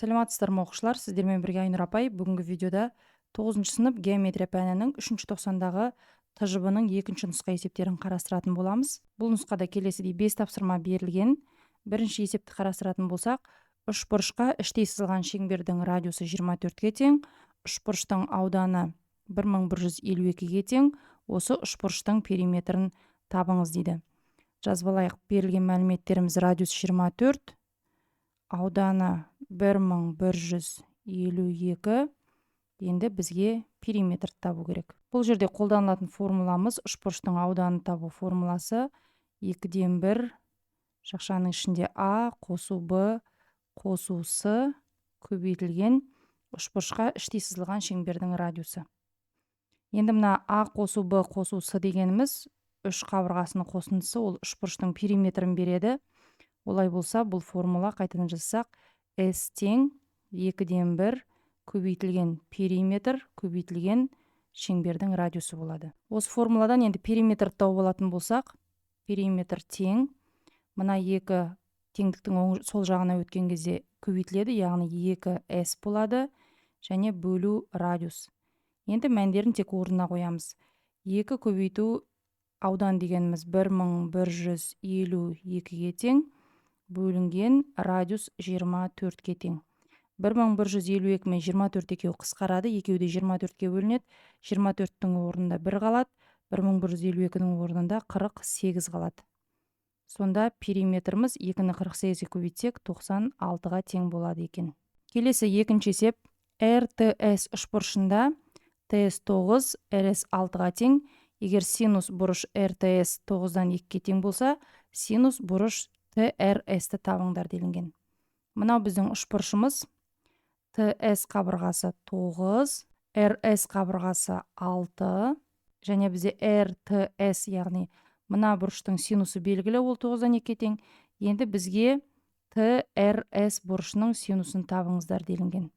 Саламатсыздар ма, оқушылар? Сіздермен бірге Айнұр апай. Бүгінгі видеода 9 сынып геометрия пәнінің 3 тоқсандағы ТЖБ-ның екінші нұсқа есептерін қарастыратын боламыз. Бұл нұсқада келесідей 5 тапсырма берілген. Бірінші есепті қарастыратын болсақ, үшбұрышқа іштей сызылған шеңбердің радиусы 24-ке тең, үшбұрыштың ауданы 1152-ге тең, осы үшбұрыштың периметрін табыңыз дейді. Жазып алайық, берілген мәліметтеріміз: радиус 24, ауданы 1152. Енді бізге периметрді табу керек. Бұл жерде қолданылатын формуламыз — үшбұрыштың ауданын табу формуласы: 2-ден 1 жақшаның ішінде а қосу б қосу с көбейтілген үшбұрышқа іштей сызылған шеңбердің радиусы. Енді мына а қосу б қосу с дегеніміз үш қабырғасының қосындысы, ол үшбұрыштың периметрін береді. Олай болса, бұл формула қайтадан жазсақ, s тең 2-ден 1 көбейтілген периметр көбейтілген шеңбердің радиусы болады. Осы формуладан енді периметрді тауып алатын болсақ, периметр тең, мына екі теңдіктің оң сол жағына өткен кезде көбейтіледі, яғни 2s болады және бөлу радиус. Енді мәндерін тек орнына қоямыз. 2 көбейту аудан дегеніміз 1152-ге тең, бөлінген радиус 24-ке тең. 1152 мен 24 екеуі қысқарады, екеуі де 24-ке бөлінеді. 24-тің орнында 1 қалады, 1152-нің орнында 48 қалады. Сонда периметріміз 2-ні 48-ге көбейтсек, 96-ға тең болады екен. Келесі екінші есеп. РТС үшбұрышында ТС 9, РС 6-ға тең. Егер синус бұрыш РТС 9-дан 2-ге тең болса, синус бұрыш ТРС-ті табыңдар делінген. Мынау біздің үшбұрышымыз. ТС қабырғасы 9, РС қабырғасы 6 және бізде РТС, яғни мына бұрыштың синусы белгілі, ол 9-дан 2-ге тең. Енді бізге ТРС бұрышының синусын табыңыздар делінген.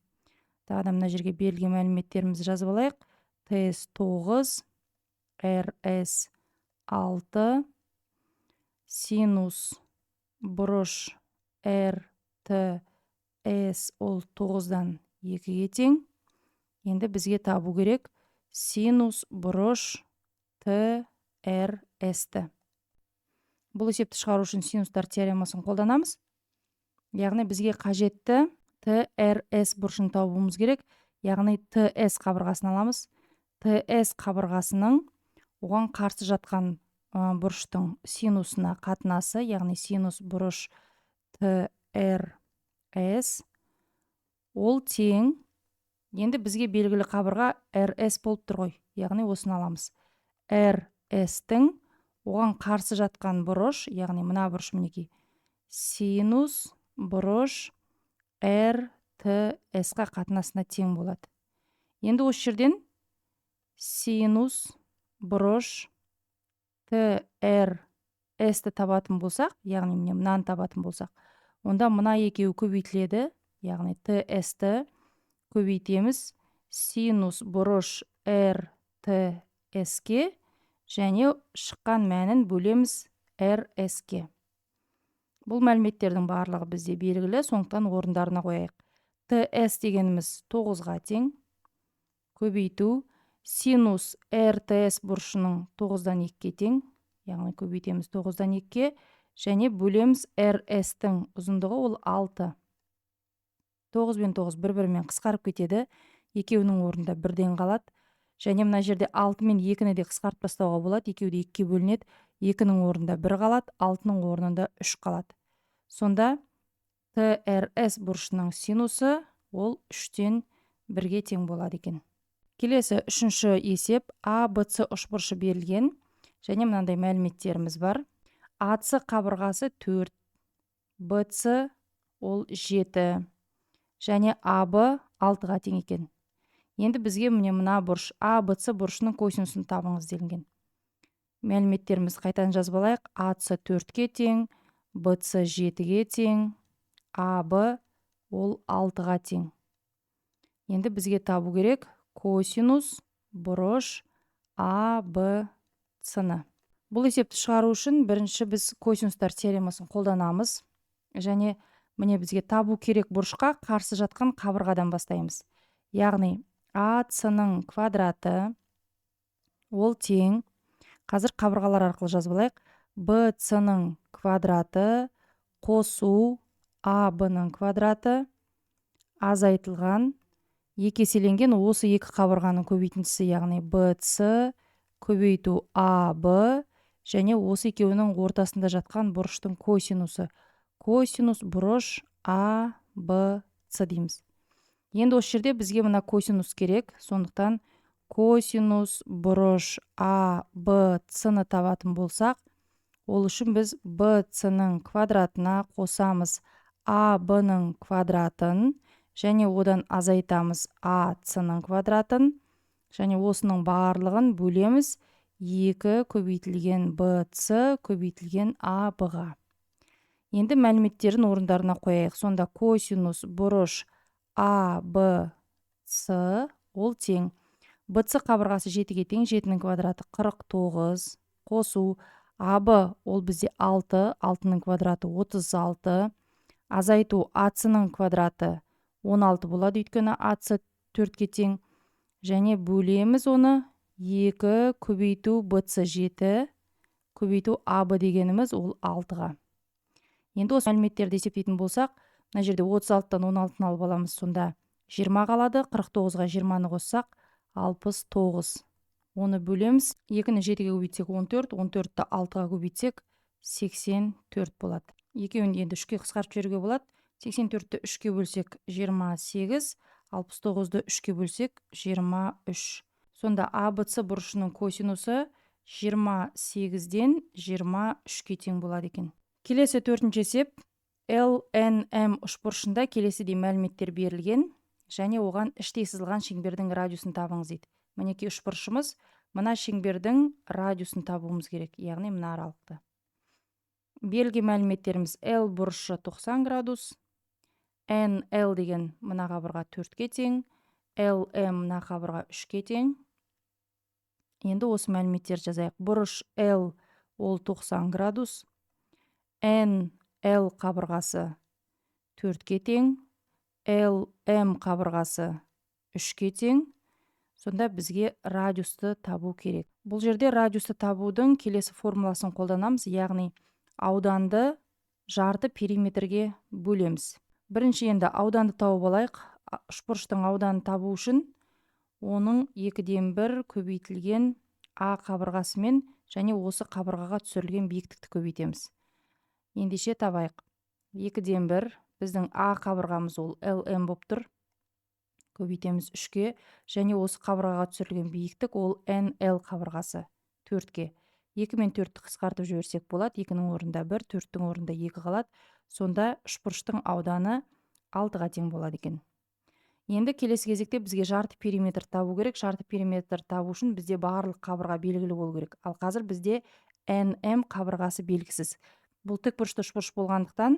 Тағы да мына жерге берілген мәліметтерімізді жазып алайық. ТС 9, РС 6, синус бұрыш РТС ол 9-дан 2-ге тең. Енді бізге табу керек синус бұрыш ТРС-ті. Бұл есепті шығару үшін синустар теоремасын қолданамыз. Яғни бізге қажетті ТРС бұрышын табуымыз керек. Яғни ТС қабырғасын аламыз. ТС қабырғасының оған қарсы жатқан бұрыштың синусына қатынасы, яғни синус бұрыш ТРС ол тең, енді бізге белгілі қабырға РС болып тұр ғой, яғни осыны аламыз. РС-тің оған қарсы жатқан бұрыш, яғни мына бұрыш, мінекей, синус бұрыш РТС-қа қатынасына тең болады. Енді осы жерден синус бұрыш ТРС-ті табатын болсақ, яғни міне мынаны табатын болсақ, онда мына екеуі көбейтіледі, яғни ТС-ті көбейтеміз синус бұрыш РТС-ке және шыққан мәнін бөлеміз РС-ке. Бұл мәліметтердің барлығы бізде белгілі, сондықтан орындарына қояйық. ТС дегеніміз 9-ға тең, көбейту синус РТС бұрышының 9-дан 2-ге тең, яғни көбейтеміз 9-дан 2-ге және бөлеміз РС-тің ұзындығы, ол 6. 9 бен 9 бір-бірімен қысқарып кетеді, екеуінің орнында бірден қалады. Және мына жерде 6 мен 2-ні де қысқартып тастауға болады, екеуі де 2-ге бөлінеді, 2-нің орнында 1 қалады, 6-ның орнында 3 қалады. Сонда ТРС бұрышының синусы ол 3-тен 1-ге тең болады екен. Келесі үшінші есеп. АБЦ үшбұрышы берілген және мынандай мәліметтеріміз бар. АЦ қабырғасы 4, БЦ ол 7 және АБ 6-ға тең екен. Енді бізге міне мына бұрыш АБЦ бұрышының косинусын табыңыз делінген. Мәліметтерімізді қайтадан жазып алайық. АЦ 4-ке тең, БЦ 7-ге тең, АБ ол 6-ға тең. Енді бізге табу керек косинус бұрыш АБЦ-ны. Бұл есепті шығару үшін бірінші біз косинустар теоремасын қолданамыз және Міне, бізге табу керек бұрышқа қарсы жатқан қабырғадан бастаймыз. Яғни АЦ-ның квадраты ол тең, қазір қабырғалар арқылы жазып алайық, БЦ-ның квадраты қосу АБ-ның квадраты азайтылған екі еселенген осы екі қабырғаның көбейтіндісі, яғни БЦ көбейту АБ және осы екеуінің ортасында жатқан бұрыштың косинусы. Косинус бұрыш А, Б, С дейміз. Енді осы жерде бізге мына косинус керек, сондықтан косинус бұрыш А, Б, С-ны табатын болсақ, ол үшін біз Б, С-ның квадратына қосамыз А, Б-ның квадратын және одан азайтамыз А, С-ның квадратын және осының барлығын бөлеміз 2 көбейтілген Б, С көбейтілген А, Б-ға. Енді мәліметтерін орындарына қояйық. Сонда косинус бұрыш А, Б, С ол тең. Б, С қабырғасы 7-ге тең, 7-нің квадраты 49, қосу АБ ол бізде 6, 6-ның квадраты 36, азайту АЦ-ның квадраты 16 болады, өйткені АЦ 4-ке тең, және бөлеміз оны 2 көбейту БЦ 7 көбейту АБ дегеніміз ол 6-ға. Енді осы мәліметтерді есептейтін болсақ, мына жерде 36-тан 16-ны алып аламыз, сонда 20 қалады, 49-ға 20-ны қоссақ 69. Оны бөлеміз, 2-ні 7-ге көбейтсек 14, 14-ті 6-ға көбейтсек 84 болады. Екеуін енді 3-ке қысқартып жіберуге болады. 84-ті 3-ке бөлсек 28, 69-ды 3-ке бөлсек 23. Сонда АБЦ бұрышының косинусы 28-ден 23-ке тең болады екен. Келесі төртінші есеп. LNM үшбұрышында келесідей мәліметтер берілген және оған іштей сызылған шеңбердің радиусын табыңыз дейді. Мінекей үшбұрышымыз, мына шеңбердің радиусын табуымыз керек, яғни мына аралықты. Берілген мәліметтеріміз: L бұрышы 90 градус, NL деген мына қабырға 4-ке тең, LM мына қабырға 3-ке тең. Енді осы мәліметтерді жазайық. Бұрыш L ол 90 градус, NL қабырғасы 4-ке тең, LM қабырғасы 3-ке тең. Сонда бізге радиусты табу керек. Бұл жерде радиусты табудың келесі формуласын қолданамыз, яғни ауданды жарты периметрге бөлеміз. Бірінші енді ауданды тауып алайық. Үшбұрыштың ауданын табу үшін оның 2-ден 1 көбейтілген А қабырғасымен және осы қабырғаға түсірілген биіктікті көбейтеміз. Ендеше табайық. 2-ден 1 біздің А қабырғамыз ол LM болып тұр. Көбейтеміз 3-ке және осы қабырғаға түсірілген биіктік ол NL қабырғасы 4-ке. 2 мен 4-ті қысқартып жіберсек болады. 2-нің орнында 1, 4-тің орнында 2 қалады. Сонда үшбұрыштың ауданы 6-ға тең болады екен. Енді келесі кезекте бізге жарты периметр табу керек. Жарты периметр табу үшін бізде барлық қабырға белгілі болу керек. Ал қазір бізде NM қабырғасы белгісіз. Бұл тік бұрышты үшбұрыш болғандықтан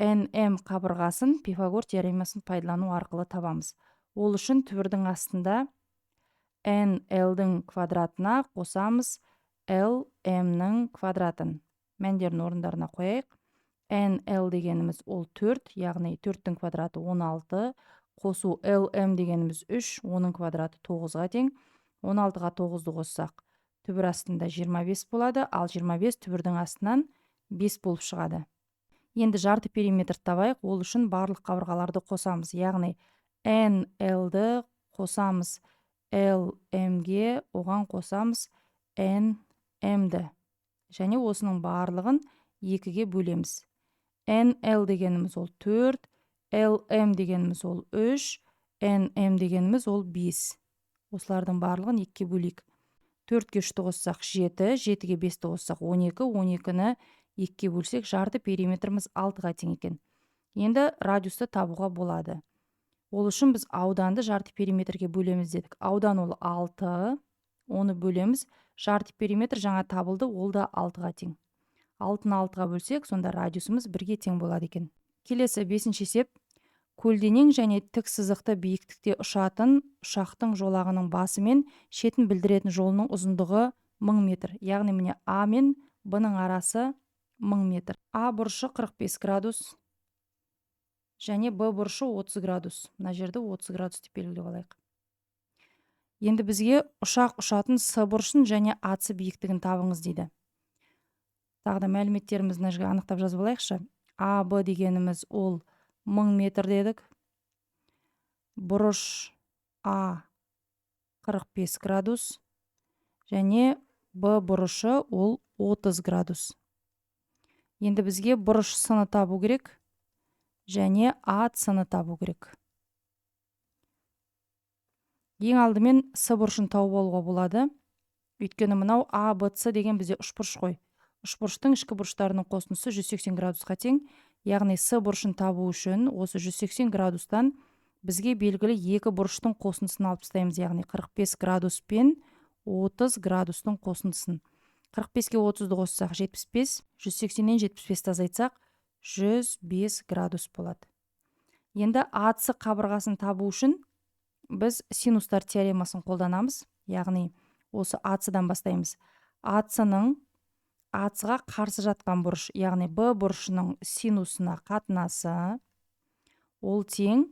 NM қабырғасын Пифагор теоремасын пайдалану арқылы табамыз. Ол үшін түбірдің астында NL-дің квадратына қосамыз LM-нің квадратын. Мәндерін орындарына қояйық. NL дегеніміз ол 4, яғни 4-тің квадраты 16, қосу LM дегеніміз 3, оның квадраты 9-ға тең. 16-ға 9-ды қоссақ, түбір астында 25 болады, ал 25 түбірдің астынан 5 болып шығады. Енді жарты периметр табайық, ол үшін барлық қабырғаларды қосамыз, яғни NL-ді қосамыз LM-ге, оған қосамыз NM-ді. Және осының барлығын 2-ге бөлеміз. NL дегеніміз ол 4, LM дегеніміз ол 3, NM дегеніміз ол 5. Осылардың барлығын 2-ге бөлейік. 4-ке 3-ті қоссақ 7, 7-ге 5-ті қоссақ 12, 12-ні 2-ге бөлсек жарты периметріміз 6-ға тең екен. Енді радиусты табуға болады. Ол үшін біз ауданды жарты периметрге бөлеміз дедік. Аудан ол 6, оны бөлеміз. Жарты периметр жаңа табылды, ол да 6-ға тең. 6-ны 6-ға бөлсек, сонда радиусымыз 1-ге тең болады екен. Келесі 5-ші есеп. Көлденең және тік сызықты биіктікте ұшатын ұшақтың жолағының басы мен шетін білдіретін жолының ұзындығы 1000 метр. Яғни міне А мен Б-ның арасы 1000 метр. А бұрышы 45 градус, Және Б бұрышы 30 градус. Мына жерді 30 градус деп белгілеп алайық. Енді бізге ұшақ ұшатын С бұрышын және АС биіктігін табыңыз дейді. Тағы да мәліметтерімізді мына жерге анықтап жазып алайықшы. АБ дегеніміз ол 1000 метр дедік. Бұрыш А 45 градус және Б бұрышы ол 30 градус. Енді бізге бұрыш С-ны табу керек және А С-ны табу керек. Ең алдымен С бұрышын тауып алуға болады. Өйткені мынау А, Б, С деген бізде үшбұрыш қой. Үшбұрыштың ішкі бұрыштарының қосындысы 180 градусқа тең. Яғни С бұрышын табу үшін осы 180 градустан бізге белгілі екі бұрыштың қосындысын алып тастаймыз. Яғни 45 градус пен 30 градустың қосындысын. 45-ке 30-ды қоссақ 75, 180-нен 75-ті азайтсақ 105 градус болады. Енді АС қабырғасын табу үшін біз синустар теоремасын қолданамыз. Яғни осы АС-дан бастаймыз. АС-ның АС-ға қарсы жатқан бұрыш, яғни Б бұрышының синусына қатынасы, ол тең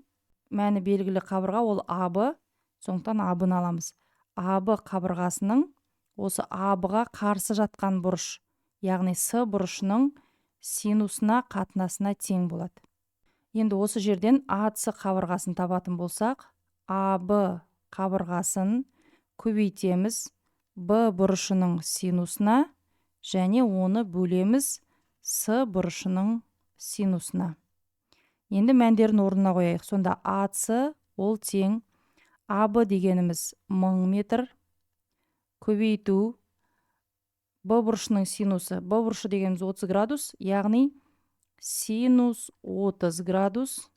мәні белгілі қабырға, ол АБ, сондықтан АБ-ны аламыз. АБ қабырғасының осы АБ-ға қарсы жатқан бұрыш, яғни С бұрышының синусына қатынасына тең болады. Енді осы жерден АС қабырғасын табатын болсақ, АБ қабырғасын көбейтеміз Б бұрышының синусына және оны бөлеміз С бұрышының синусына. Енді мәндерін орнына қояйық. Сонда АС ол тең АБ дегеніміз 1000 метр көбейту Б бұрышының синусы. Б бұрышы дегеніміз 30 градус, яғни синус 30 градус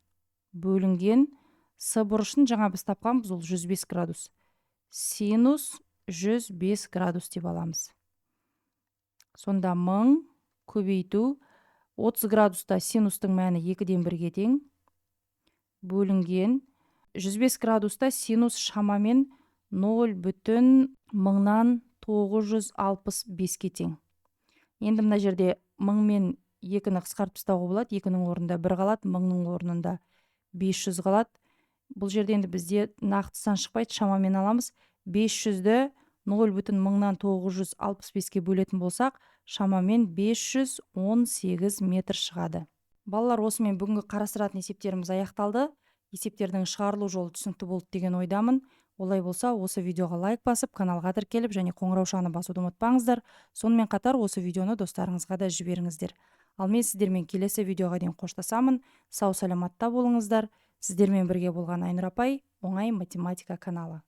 бөлінген С бұрышын жаңа біз тапқанбыз, ол 105 градус. Синус 105 градус деп аламыз. Сонда 1000 көбейту 30 градуста синустың мәні 2-ден 1-ге тең бөлінген 105 градуста синус шамамен 0,965-ке тең. Енді мына жерде 1000 мен 2-ні қысқартып тастауға болады. 2-нің орнында 1 қалады, 1000-ның орнында 500 қалады. Бұл жерде енді бізде нақты сан шықпайды, шамамен аламыз. 500-ді 0,965-ке бөлетін болсақ, шамамен 518 метр шығады. Балалар, осымен бүгінгі қарастыратын есептеріміз аяқталды. Есептердің шығарылу жолы түсінікті болды деген ойдамын. Олай болса, осы видеоға лайк басып, каналға тіркеліп және қоңыраушаны басуды ұмытпаңыздар. Сонымен қатар осы видеоны достарыңызға да жіберіңіздер. Ал мен сіздермен келесі видеоға дейін қоштасамын. Сау саламатта болыңыздар. Сіздермен бірге болған Айнұр апай, Оңай математика каналы.